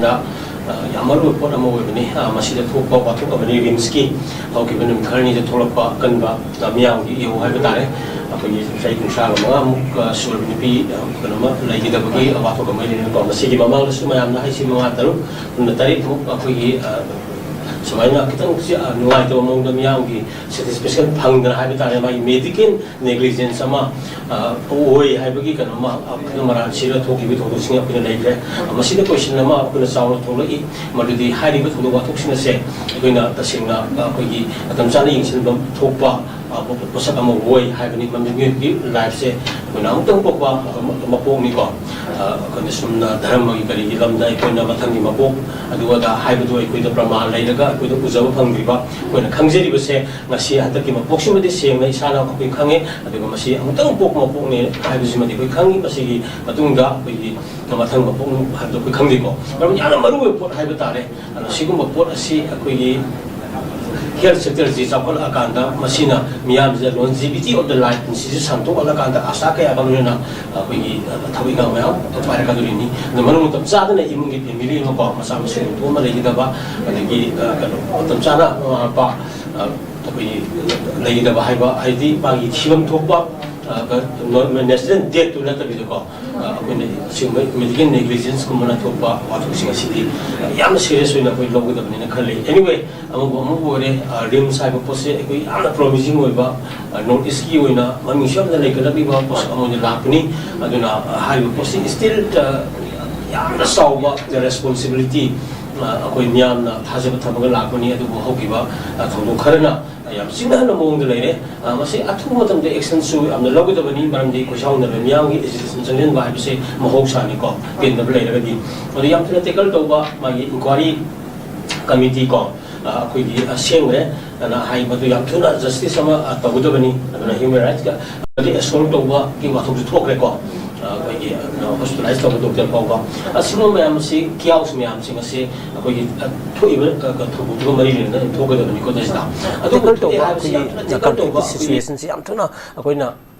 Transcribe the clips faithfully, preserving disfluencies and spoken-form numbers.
ꯗ, ꯑ, ꯌꯥꯝ ꯃꯔꯨ ꯑꯣꯏꯕ ꯄꯣꯠ ꯑꯃ ꯑꯣꯏꯕꯅꯤ꯫ ꯑ, ꯃꯁꯤꯗ ꯊꯣꯛꯄ ꯋꯥꯊꯣꯛ ꯑꯃꯅꯤ, ꯔꯤꯝꯁꯀꯤ ꯍꯧꯈꯤꯕ ꯅꯨꯃꯤꯠ ꯈꯔꯅꯤꯗ ꯊꯣꯛꯂꯛꯄ ꯑꯀꯟꯕ, ꯑ, ꯃꯤꯌꯥꯝꯒꯤ ꯏꯍꯧ ꯍꯥꯏꯕ ꯇꯥꯔꯦ꯫ ꯑꯩꯈꯣꯏꯒꯤ ꯆꯍꯤ ꯀꯨꯟꯊ꯭ꯔꯥꯒ ꯃꯉꯥꯃꯨꯛ, ꯑ, ꯁꯨꯔꯕ ꯅꯨꯄꯤ, ꯑ, ꯀꯩꯅꯣꯃ ꯂꯩꯈꯤꯗꯕꯒꯤ ꯋꯥꯊꯣꯛ ꯑꯃ ꯂꯩꯔꯦꯀꯣ꯫ ꯃꯁꯤꯒꯤ ꯃꯃꯥꯡꯗꯁꯨ ꯃꯌꯥꯝꯅ ꯍꯥꯏꯁꯤ ꯃꯉꯥ, ꯇꯔꯨꯛ, ꯄꯨꯟꯅ ꯇꯔꯦꯠꯃꯨꯛ ꯑꯩꯈꯣꯏꯒꯤ, ꯑ, ꯁꯨꯃꯥꯏꯅ ꯈꯤꯇꯪ, ꯑ, ꯅꯨꯡꯉꯥꯏꯇꯕ ꯃꯑꯣꯡꯗ ꯃꯤꯌꯥꯝꯒꯤ ꯁꯦꯇꯤꯁꯐꯦꯛꯁꯟ ꯐꯪꯗꯅ ꯍꯥꯏꯕ ꯇꯥꯔꯦ, ꯃꯥꯒꯤ ꯃꯦꯗꯤꯀꯦꯜ ꯅꯦꯒ꯭ꯂꯤꯖꯦꯟꯁ ꯑꯃ, ꯑ, ꯑꯣꯏ ꯍꯥꯏꯕꯒꯤ ꯀꯩꯅꯣ ꯑꯃ, ꯑ, ꯈꯨꯗꯝ ꯃꯔꯥꯟ ꯁꯤꯔ ꯊꯣꯛꯈꯤꯕꯒꯤ ꯊꯧꯗꯣꯛꯁꯤꯡ ꯑꯩꯈꯣꯏꯅ ꯂꯩꯈ꯭ꯔꯦ꯫ ꯑ, ꯃꯁꯤꯗ ꯀꯣꯏꯁꯟ ꯑꯃ ꯑꯩꯈꯣꯏꯅ ꯆꯥꯎꯅ ꯊꯣꯛꯂꯛꯏ, ꯃꯗꯨꯗꯤ ꯍꯥꯏꯔꯤꯕ ꯊꯧꯗꯣꯛ ꯋꯥꯊꯣꯛꯁꯤꯡ ꯑꯁꯦ ꯑꯩꯈꯣꯏꯅ ꯇꯁꯦꯡꯅ, ꯑ, ꯑꯩꯈꯣꯏꯒꯤ ꯃꯇꯝ ꯆꯥꯅ ꯌꯦꯡꯁꯤꯟꯕ ꯊꯣꯛꯄ, ꯑ, ꯄꯣ-, ꯄꯣꯠꯁꯛ ꯑꯃ ꯑꯣꯏ ꯍꯥꯏꯕꯅꯤ꯫ ꯃꯤꯑꯣꯏꯕꯒꯤ ꯂꯥꯏꯐꯁꯦ ꯑꯩꯈꯣꯏꯅ ꯑꯃꯨꯛꯇꯪ ꯄꯣꯛꯄ, ꯑ, ꯃ-, ꯃꯄꯣꯛꯅꯤꯀꯣ꯫ ꯑ, ꯑꯩꯈꯣꯏꯅ ꯁꯨꯝꯅ ꯙꯔꯃꯒꯤ ꯀꯔꯤꯒꯤ ꯂꯝꯗ ꯑꯩꯈꯣꯏꯅ ꯃꯊꯪꯒꯤ ꯃꯄꯣꯛ ꯑꯗꯨ ꯑꯗꯥ ꯍꯥꯏꯕꯗꯨ ꯑꯩꯈꯣꯏꯗ ꯄ꯭ꯔꯃꯥꯟ ꯂꯩꯔꯒ ꯑꯩꯈꯣꯏꯗ ꯎꯖꯕ ꯐꯪꯗ꯭ꯔꯤꯕ, ꯑꯩꯈꯣꯏꯅ ꯈꯪꯖꯔꯤꯕꯁꯦ ꯉꯁꯤ ꯍꯟꯗꯛꯀꯤ ꯃꯄꯣꯛꯁꯤꯃꯗꯤ ꯁꯦꯡꯅ ꯏꯁꯥꯅ ꯑꯩꯈꯣꯏ ꯈꯪꯉꯦ, ꯑꯗꯨꯒ ꯃꯁꯤ ꯑꯃꯨꯛꯇꯪ ꯄꯣꯛꯄ ꯃꯄꯣꯛꯅꯤ ꯍꯥꯏꯕꯁꯤꯃꯗꯤ ꯑꯩꯈꯣꯏ ꯈꯪꯉꯤ꯫ ꯃꯁꯤꯒꯤ ꯃꯇꯨꯡꯗ ꯑꯩꯈꯣꯏꯒꯤ ꯃꯊꯪ ꯃꯄꯣꯛ ꯍꯥꯏꯕꯗꯣ ꯑꯩꯈꯣꯏ ꯈꯪꯗꯦꯀꯣ꯫ ꯃꯔꯝ ꯌꯥꯝꯅ ꯃꯔꯨ ꯑꯣꯏꯕ ꯄꯣꯠ ꯍꯥꯏꯕ ꯇꯥꯔꯦ꯫ ꯑꯗꯣ ꯁꯤꯒꯨꯝꯕ ꯄꯣꯠ ꯑꯁꯤ ꯑꯩꯈꯣꯏꯒꯤ health sector ꯁꯤ ꯆꯥꯎꯈꯠꯂꯛꯑꯀꯥꯟꯗ ꯃꯁꯤꯅ ꯃꯤꯌꯥꯝꯁꯤꯗ longevity of the life, ꯄꯨꯟꯁꯤꯁꯤ ꯁꯥꯡꯇꯣꯛꯍꯜꯂꯀꯥꯟꯗ ꯑꯁꯥ ꯀꯌꯥ ꯑꯃ ꯂꯣꯏꯅꯅ ꯑꯩꯈꯣꯏꯒꯤ ꯊꯕꯛ ꯏꯪꯈꯥꯡ ꯃꯌꯥꯝ ꯄꯥꯏꯔꯛꯀꯗꯣꯔꯤꯅꯤ꯫ ꯑꯗꯣ ꯃꯔꯝ ꯃꯇꯝ ꯆꯥꯗꯅ ꯏꯃꯨꯡꯒꯤ ꯐꯦꯃꯤꯂꯤ ꯑꯃꯀꯣ, ꯃꯆꯥ ꯃꯁꯨ ꯌꯣꯛꯊꯣꯛ ꯑꯃ ꯂꯩꯈꯤꯗꯕ, ꯑꯗꯒꯤ, ꯑ, ꯀꯩꯅꯣ, ꯃꯇꯝ ꯆꯥꯅ ꯃꯃꯥ ꯃꯄꯥ, ꯑ, ꯑꯩꯈꯣꯏꯒꯤ ꯂꯩꯈꯤꯗꯕ ꯍꯥꯏꯕ, ꯍꯥꯏꯗꯤ ꯃꯥꯒꯤ ꯊꯤꯐꯝ ꯊꯣꯛꯄ, ꯑ, ꯀ-, natural death ꯇꯨ ꯅꯠꯇꯕꯤꯗꯀꯣ, ꯑ, ꯑꯩꯈꯣꯏꯅ ꯁꯤꯒꯨꯝꯕ medical negligence ꯀꯨꯝꯕꯅ ꯊꯣꯛꯄ ꯋꯥꯊꯣꯛꯁꯤꯡ ꯑꯁꯤꯗꯤ ꯌꯥꯝꯅ serious ꯑꯣꯏꯅ ꯑꯩꯈꯣꯏ ꯂꯧꯒꯗꯕꯅꯤꯅ ꯈꯜꯂꯤ꯫ Anyway, ꯑꯃꯕꯨ ꯑꯃꯕꯨ ꯑꯣꯏꯔꯦ, ꯑ, ꯔꯤꯝꯁ ꯍꯥꯏꯕ ꯄꯣꯠꯁꯦ ꯑꯩꯈꯣꯏ ꯌꯥꯝꯅ promising ꯑꯣꯏꯕ, ꯑ, North East ꯀꯤ ꯑꯣꯏꯅ ꯃꯃꯤꯡꯁꯨ ꯌꯥꯝꯅ ꯂꯩꯈꯠꯂꯛꯂꯤꯕ ꯄꯣꯠꯁꯛ ꯑꯃ ꯑꯣꯏꯅ ꯂꯥꯛꯄꯅꯤ꯫ ꯑꯗꯨꯅ, ꯑ, ꯍꯥꯏꯔꯤꯕ ꯄꯣꯠꯁꯤ still, ꯑ, ꯌꯥꯝꯅ ꯆꯥꯎꯕ responsibility, ꯑ, ꯑꯩꯈꯣꯏ ꯃꯤꯌꯥꯝꯅ ꯊꯥꯖꯕ ꯊꯝꯃꯒ ꯂꯥꯛꯄꯅꯤ꯫ ꯑꯗꯨꯕꯨ ꯍꯧꯈꯤꯕ, ꯑ, ꯊꯧꯗꯣꯛ ꯈꯔꯅ ꯌꯥꯝ ꯆꯤꯡꯅꯍꯟꯕ ꯃꯑꯣꯡꯗ ꯂꯩꯔꯦ꯫ ꯑ, ꯃꯁꯤ ꯑꯊꯨꯕ ꯃꯇꯝꯗ action ꯁꯨ ꯌꯥꯝꯅ ꯂꯧꯒꯗꯕꯅꯤ, ꯃꯔꯝꯗꯤ ꯈꯣꯏꯁꯥꯎꯅꯕ ꯃꯤꯌꯥꯝꯒꯤ agitation ꯆꯪꯁꯤꯟꯕ ꯍꯥꯏꯕꯁꯤ ꯃꯍꯧꯁꯥꯅꯤꯀꯣ, ꯄꯦꯟꯗꯕ ꯂꯩꯔꯒꯗꯤ꯫ ꯑꯗꯨ ꯌꯥꯝ ꯊꯨꯅ tackle ꯇꯧꯕ ꯃꯥꯒꯤ inquiry committee ꯀꯣ, ꯑ, ꯑꯩꯈꯣꯏꯒꯤ, ꯑ, ꯁꯦꯝꯈ꯭ꯔꯦ꯫ ꯑꯗꯨꯅ ꯍꯥꯏꯕꯗꯨ ꯌꯥꯝ ꯊꯨꯅ justice ꯑꯃ, ꯑ, ꯇꯧꯒꯗꯕꯅꯤ꯫ ꯑꯗꯨꯅ human rights ꯀ ꯑꯃꯗꯤ assault ꯇꯧꯕꯒꯤ ꯋꯥꯊꯣꯛꯁꯨ ꯊꯣꯛꯈ꯭ꯔꯦꯀꯣ꯫ ꯑ, ꯑꯩꯈꯣꯏꯒꯤ, ꯑ, hospitalize ꯇꯧꯕ doctor ꯐꯥꯎꯕ꯫ ꯑꯁꯤꯒꯨꯝꯕ ꯃꯌꯥꯝ ꯑꯁꯤ, chaos ꯃꯌꯥꯝꯁꯤꯡ ꯑꯁꯤ ꯑꯩꯈꯣꯏꯒꯤ, ꯑ, ꯊꯣꯛꯏꯕ, ꯑ, ꯊꯧꯗꯣꯛꯇꯨꯒ ꯃꯔꯤ ꯂꯩꯅꯅ ꯊꯣꯛꯀꯗꯕꯅꯤꯀꯣ ꯁꯤꯗ꯫ ꯑꯗꯨꯕꯨ tackle ꯇꯧꯕ ꯍꯥꯏꯕꯁꯤ ꯌꯥꯝ ꯑꯩꯈꯣꯏꯒꯤ ꯊꯨꯅ tackle ꯇꯧꯕ, ꯑꯩꯈꯣꯏꯒꯤ situation ꯁꯤ ꯌꯥꯝ ꯊꯨꯅ ꯑꯩꯈꯣꯏꯅ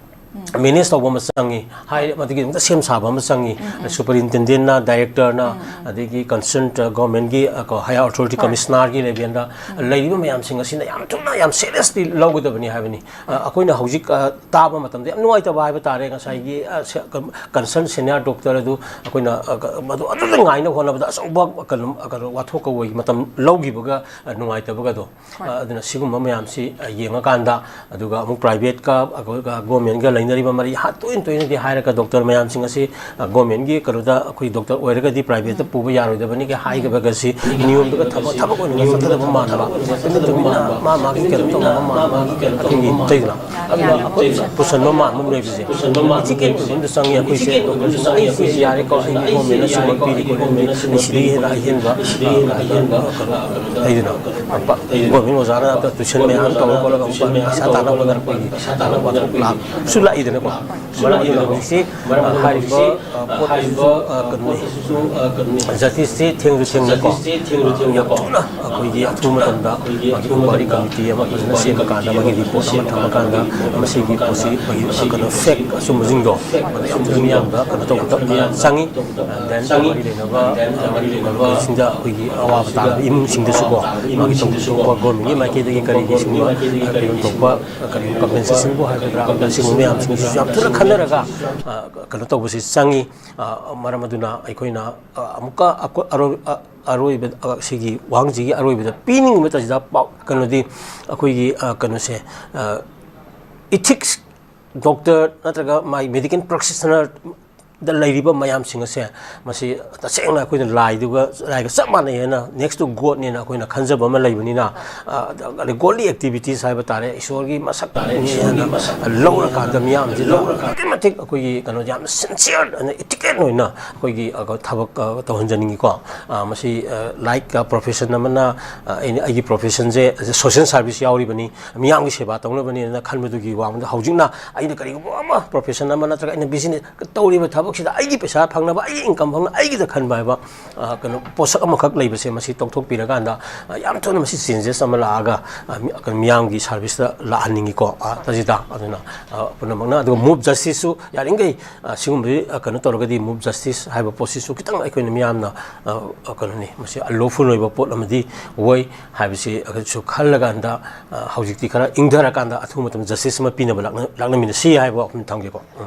ꯃꯦꯅꯦꯖ ꯇꯧꯕ ꯑꯃ ꯆꯪꯉꯤ, ꯍꯥꯏ, ꯃꯗꯨꯒꯤꯗꯃꯛꯇ ꯁꯦꯝ ꯁꯥꯕ ꯑꯃ ꯆꯪꯉꯤ꯫ ꯁꯨꯄꯔꯤꯟꯇꯦꯟꯗꯦꯟꯅ, ꯗꯥꯏꯔꯦꯛꯇꯔꯅ, ꯑꯗꯒꯤ ꯀꯟꯁꯔꯟ ꯒꯣꯔꯃꯦꯟꯒꯤ ꯍꯥꯌꯔ ꯑꯣꯊꯣꯔꯤꯇꯤ, ꯀꯃꯤꯁꯅꯔꯒꯤ ꯂꯦꯚꯦꯜꯗ ꯂꯩꯔꯤꯕ ꯃꯌꯥꯝꯁꯤꯡ ꯑꯁꯤꯅ ꯌꯥꯝ ꯊꯨꯅ, ꯌꯥꯝ ꯁꯦꯔꯤꯌꯁꯂꯤ ꯂꯧꯒꯗꯕꯅꯤ ꯍꯥꯏꯕꯅꯤ꯫ ꯑ, ꯑꯩꯈꯣꯏꯅ ꯍꯧꯖꯤꯛ, ꯑ, ꯇꯥꯕ ꯃꯇꯝꯗ ꯌꯥꯝ ꯅꯨꯡꯉꯥꯏꯇꯕ ꯍꯥꯏꯕ ꯇꯥꯔꯦ꯫ ꯉꯁꯥꯏꯒꯤ, ꯑ, ꯁꯦ-, ꯀꯟ-, ꯀꯟꯁꯔꯟ ꯁꯦꯅꯤꯌꯔ ꯗꯣꯛꯇꯔ ꯑꯗꯨ ꯑꯩꯈꯣꯏꯅ, ꯑ, ꯀ-, ꯃꯗꯨ ꯑꯗꯨꯗ ꯉꯥꯏꯅꯕ ꯍꯣꯠꯅꯕꯗ ꯑꯆꯧꯕ ꯀꯩꯅꯣ, ꯀꯩꯅꯣ, ꯋꯥꯊꯣꯛꯀ ꯑꯣꯏ ꯃꯇꯝ ꯂꯧꯈꯤꯕꯒ, ꯑ, ꯅꯨꯡꯉꯥꯏꯇꯕꯒꯗꯣ꯫ ꯑ, ꯑꯗꯨꯅ ꯁꯤꯒꯨꯝꯕ ꯃꯌꯥꯝꯁꯤ, ꯑ, ꯌꯦꯡꯉꯀꯥꯟꯗ, ꯑꯗꯨꯒ ꯑꯃꯨꯛ ꯄ꯭ꯔꯥꯏꯚꯦꯠꯀ, ꯑꯩꯈꯣꯏꯒ ꯒꯣꯔꯃꯦꯟꯒ ꯂꯩꯅꯔꯤꯕ ꯃꯔꯤ ꯍꯥ-, ꯇꯣꯏꯅ ꯇꯣꯏꯅꯗꯤ ꯍꯥꯏꯔꯒ ꯗꯣꯛꯇꯔ ꯃꯌꯥꯝꯁꯤꯡ ꯑꯁꯤ, ꯑ, ꯒꯣꯔꯃꯦꯟꯒꯤ ꯀꯩꯅꯣꯗ ꯑꯩꯈꯣꯏ ꯗꯣꯛꯇꯔ ꯑꯣꯏꯔꯒꯗꯤ ꯄ꯭ꯔꯥꯏꯚꯦꯠꯇ ꯄꯨꯕ ꯌꯥꯔꯣꯏꯗꯕꯅꯤꯒ ꯍꯥꯏꯈꯤꯕꯒꯁꯤ ꯅꯤꯌꯣꯝꯗꯨꯒ ꯊꯕꯛ, ꯊꯕꯛ ꯑꯣꯏꯅ ꯆꯠꯊꯗꯕ ꯃꯥꯟꯕ, ꯇꯨꯃꯤꯟ ꯇꯨꯃꯤꯟꯅ ꯃꯥ ꯃꯥꯒꯤ ꯀꯩꯅꯣ ꯇꯧꯅꯕ ꯃꯥꯟꯕ, ꯑꯩꯈꯣꯏꯒꯤ ꯂꯩꯗꯅ, ꯑꯗꯨꯅ ꯑꯩꯈꯣꯏ ꯄꯨꯁꯟꯕ ꯃꯥꯟꯕ ꯑꯃ ꯂꯩꯕꯁꯦ, ꯏꯊꯤꯀꯦꯠ ꯑꯣꯏꯕ ꯑꯃꯗ ꯆꯪꯉꯤ ꯑꯩꯈꯣꯏꯁꯦ꯫ ꯑꯩꯁꯦ ꯌꯥꯔꯦꯀꯣ, ꯑꯩ ꯒꯣꯔꯃꯦꯟꯅ ꯁꯨꯃꯥꯏꯅ ꯄꯤꯔꯤ ꯈꯣꯠꯂꯤ, ꯑꯩ ꯁꯤꯗꯒꯤ ꯍꯦꯟꯅ ꯑꯍꯦꯟꯕ, ꯑ, ꯀꯩꯅꯣ, ꯂꯩꯗꯅ, ꯄ-, ꯒꯣꯔꯃꯦꯟ ꯑꯣꯖꯥꯅ ꯇꯨꯏꯁꯟ ꯃꯌꯥꯝ ꯇꯧꯔ ꯈꯣꯠꯂꯒ ꯑꯃꯨꯛ ꯄꯩꯁꯥ ꯇꯥꯟꯅꯕ ꯍꯣꯠꯅꯔꯛꯄꯒꯤ ꯋꯥꯊꯣꯛ ꯂꯥꯛꯄꯁꯨ ꯂꯥꯛꯏꯗꯅꯀꯣ꯫ ꯃꯔꯝ ꯑꯗꯨꯅ ꯍꯧꯖꯤꯛꯁꯤ, ꯑ, ꯍꯥꯏꯔꯤꯕ, ꯑ, ꯄꯣꯠ ꯑꯁꯤꯁꯨ, ꯑ, ꯀꯩꯅꯣꯅꯤ, ꯖꯁꯇꯤꯁꯁꯤ ꯊꯦꯡꯁꯨ ꯊꯦꯡꯅꯀꯣ, ꯌꯥꯝ ꯊꯨꯅ ꯑꯩꯈꯣꯏꯒꯤ ꯑꯊꯨꯕ ꯃꯇꯝꯗ ꯃꯥꯒꯤ ꯏꯟꯀ꯭ꯋꯥꯏꯔꯤ ꯀꯃꯤꯇꯤ ꯑꯃ ꯐꯖꯅ ꯁꯦꯝꯃꯀꯥꯟꯗ, ꯃꯥꯒꯤ ꯔꯤꯄꯣꯔꯠ ꯑꯃ ꯊꯝꯃꯀꯥꯟꯗ, ꯃꯁꯤꯒꯤ ꯄꯣꯠꯁꯤ ꯑꯩꯈꯣꯏꯒꯤ, ꯑ, ꯀꯩꯅꯣ, ꯐꯦꯛ ꯑꯆꯨꯝꯕꯁꯤꯡꯗꯣ ꯃꯗꯨ ꯌꯥꯝ ꯊꯨꯅ ꯃꯤꯌꯥꯝꯗ ꯀꯩꯅꯣ ꯇꯧꯕꯗ, ꯑ, ꯆꯪꯉꯤ꯫ ꯑ, then ꯃꯔꯤ ꯂꯩꯅꯕ, ꯑ, ꯃꯔꯤ ꯂꯩꯅꯕꯁꯤꯡꯗ ꯑꯩꯈꯣꯏꯒꯤ ꯑꯋꯥꯕ ꯇꯥꯔꯕ ꯏꯃꯨꯡꯁꯤꯡꯗꯁꯨꯀꯣ, ꯃꯥꯒꯤ ꯇꯧꯕ ꯊꯣꯛꯄ ꯒꯣꯔꯃꯦꯟꯒꯤ ꯃꯥꯏꯀꯩꯗꯒꯤ ꯀꯔꯤꯒꯤ ꯁꯤꯒꯨꯝꯕ, ꯑ, ꯀꯩꯅꯣ ꯇꯧꯕ, ꯑ, ꯀꯔꯤ ꯀꯝꯄꯦꯟꯁꯦꯁꯟꯕꯨ ꯍꯥꯏꯒꯗ꯭ꯔꯥ, ꯁꯤꯒꯨꯝꯕ ꯃꯌꯥꯝꯁꯤꯡꯁꯤꯁꯨ ꯌꯥꯝ ꯊꯨꯅ ꯈꯟꯅꯔꯒ, ꯑ, ꯀꯩꯅꯣ ꯇꯧꯕꯁꯤ ꯆꯪꯉꯤ꯫ ꯑ, ꯃꯔꯝ ꯑꯗꯨꯅ ꯑꯩꯈꯣꯏꯅ, ꯑ, ꯑꯃꯨꯛꯀ ꯑꯀꯣ-, ꯑꯔꯣꯏ-, ꯑ, ꯑꯔꯣꯏꯕ, ꯑ, ꯁꯤꯒꯤ ꯋꯥꯍꯪꯁꯤꯒꯤ ꯑꯔꯣꯏꯕꯗ ꯄꯤꯅꯤꯡꯕ ꯃꯇꯝꯁꯤꯗ ꯄꯥꯎ, ꯀꯩꯅꯣꯗꯤ ꯑꯩꯈꯣꯏꯒꯤ, ꯑ, ꯀꯩꯅꯣꯁꯦ, ꯑ, ꯏꯊꯤꯛꯁ ꯗꯣꯛꯇꯔ ꯅꯠꯇ꯭ꯔꯒ ꯃꯥꯒꯤ ꯃꯦꯗꯤꯀꯦꯜ ꯄ꯭ꯔꯦꯛꯇꯤꯁꯅꯔꯗ ꯂꯩꯔꯤꯕ ꯃꯌꯥꯝꯁꯤꯡ ꯑꯁꯦ, ꯃꯁꯤ ꯇꯁꯦꯡꯅ ꯑꯩꯈꯣꯏꯅ ꯂꯥꯏꯗꯨꯒ, ꯂꯥꯏꯒ ꯆꯞ ꯃꯥꯟꯅꯩ ꯍꯥꯏꯅ, next to God ꯅꯦꯅ ꯑꯩꯈꯣꯏꯅ ꯈꯟꯖꯕ ꯑꯃ ꯂꯩꯕꯅꯤꯅ, ꯑ, ꯑꯗ godly activities ꯍꯥꯏꯕ ꯇꯥꯔꯦ, ꯏꯁꯣꯔꯒꯤ ꯃꯁꯛ ꯍꯦꯟꯅ ꯂꯧꯔꯀꯥꯟꯗ ꯃꯤꯌꯥꯝꯁꯤꯗ ꯑꯗꯨꯛꯀꯤ ꯃꯇꯤꯛ ꯑꯩꯈꯣꯏꯒꯤ ꯀꯩꯅꯣ ꯌꯥꯝꯅ ꯁꯤꯟꯁꯤꯌꯔ ꯑꯦꯟ ꯏꯊꯤꯀꯦꯜ ꯑꯣꯏꯅ ꯑꯩꯈꯣꯏꯒꯤ, ꯑ, ꯊꯕꯛ, ꯑ, ꯇꯧꯍꯟꯖꯅꯤꯡꯉꯤꯀꯣ꯫ ꯑ, ꯃꯁꯤ, ꯑ, ꯂꯥꯏꯛ, ꯑ, ꯄ꯭ꯔꯣꯐꯦꯁꯟ ꯑꯃꯅ, ꯑ, ꯑꯩꯅ, ꯑꯩꯒꯤ ꯄ꯭ꯔꯣꯐꯦꯁꯟꯁꯦ ꯁꯣꯁꯦꯜ ꯁꯥꯔꯚꯤꯁ ꯌꯥꯎꯔꯤꯕꯅꯤ, ꯃꯤꯌꯥꯝꯒꯤ ꯁꯦꯕꯥ ꯇꯧꯅꯕꯅꯦꯅ ꯈꯟꯕꯗꯨꯒꯤ ꯋꯥꯡꯃꯗ ꯍꯧꯖꯤꯛꯅ ꯑꯩꯅ ꯀꯔꯤꯒꯨꯝꯕ ꯑꯃ ꯄ꯭ꯔꯣꯐꯦꯁꯟ ꯑꯃ ꯅꯠꯇ꯭ꯔꯒ ꯑꯩꯅ ꯕꯤꯖꯤꯅꯦꯁ ꯇꯧꯔꯤꯕ ꯊꯕꯛ ꯁꯤꯗ ꯑꯩꯒꯤ ꯄꯩꯁꯥ ꯐꯪꯅꯕ, ꯑꯩꯒꯤ ꯏꯟꯀꯝ ꯐꯪꯅꯕ, ꯑꯩꯒꯤꯗ ꯈꯟꯕ ꯍꯥꯏꯕ, ꯑ, ꯀꯩꯅꯣ, ꯄꯣꯠꯁꯛ ꯑꯃꯈꯛ ꯂꯩꯕꯁꯦ, ꯃꯁꯤ ꯇꯣꯛꯊꯣꯛꯄꯤꯔꯀꯥꯟꯗ, ꯑ, ꯌꯥꯝ ꯊꯨꯅ ꯃꯁꯤ ꯆꯦꯟꯖꯦꯁ ꯑꯃ ꯂꯥꯛꯑꯒ, ꯑ, ꯃꯤ-, ꯀꯩꯅꯣ, ꯃꯤꯌꯥꯝꯒꯤ ꯁꯥꯔꯚꯤꯁꯇ ꯂꯥꯛꯍꯟꯅꯤꯡꯉꯤꯀꯣ, ꯑ, ꯇꯥꯖꯤꯗ꯫ ꯑꯗꯨꯅ, ꯑ, ꯄꯨꯝꯅꯃꯛꯅ, ꯑꯗꯨꯒ ꯃꯨꯚ ꯖꯁꯇꯤꯁꯁꯨ ꯌꯥꯔꯤꯈꯩ, ꯑ, ꯁꯤꯒꯨꯝꯕꯁꯤ, ꯑ, ꯀꯩꯅꯣ ꯇꯧꯔꯒꯗꯤ, ꯃꯨꯚ ꯖꯁꯇꯤꯁ ꯍꯥꯏꯕ ꯄꯣꯠꯁꯤꯁꯨ ꯈꯤꯇꯪ ꯑꯩꯈꯣꯏꯅ ꯃꯤꯌꯥꯝꯅ, ꯑ, ꯑ, ꯀꯩꯅꯣꯅꯤ, ꯃꯁꯤ ꯑꯟꯂꯣꯐꯨꯜ ꯑꯣꯏꯕ ꯄꯣꯠ ꯑꯃꯗꯤ ꯑꯣꯏ ꯍꯥꯏꯕꯁꯤ ꯑꯩꯈꯣꯏꯁꯨ ꯈꯜꯂꯀꯥꯟꯗ, ꯑ, ꯍꯧꯖꯤꯛꯇꯤ ꯈꯔ ꯏꯪꯊꯔꯀꯥꯟꯗ ꯑꯊꯨꯕ ꯃꯇꯝꯗ ꯖꯁꯇꯤꯁ ꯑꯃ ꯄꯤꯅꯕ ꯂꯥꯛꯅ-, ꯂꯥꯛꯅꯃꯤꯟꯅꯁꯤ ꯍꯥꯏꯕ ꯋꯥꯐꯝ ꯊꯝꯒꯦꯀꯣ꯫ ꯎꯝ꯫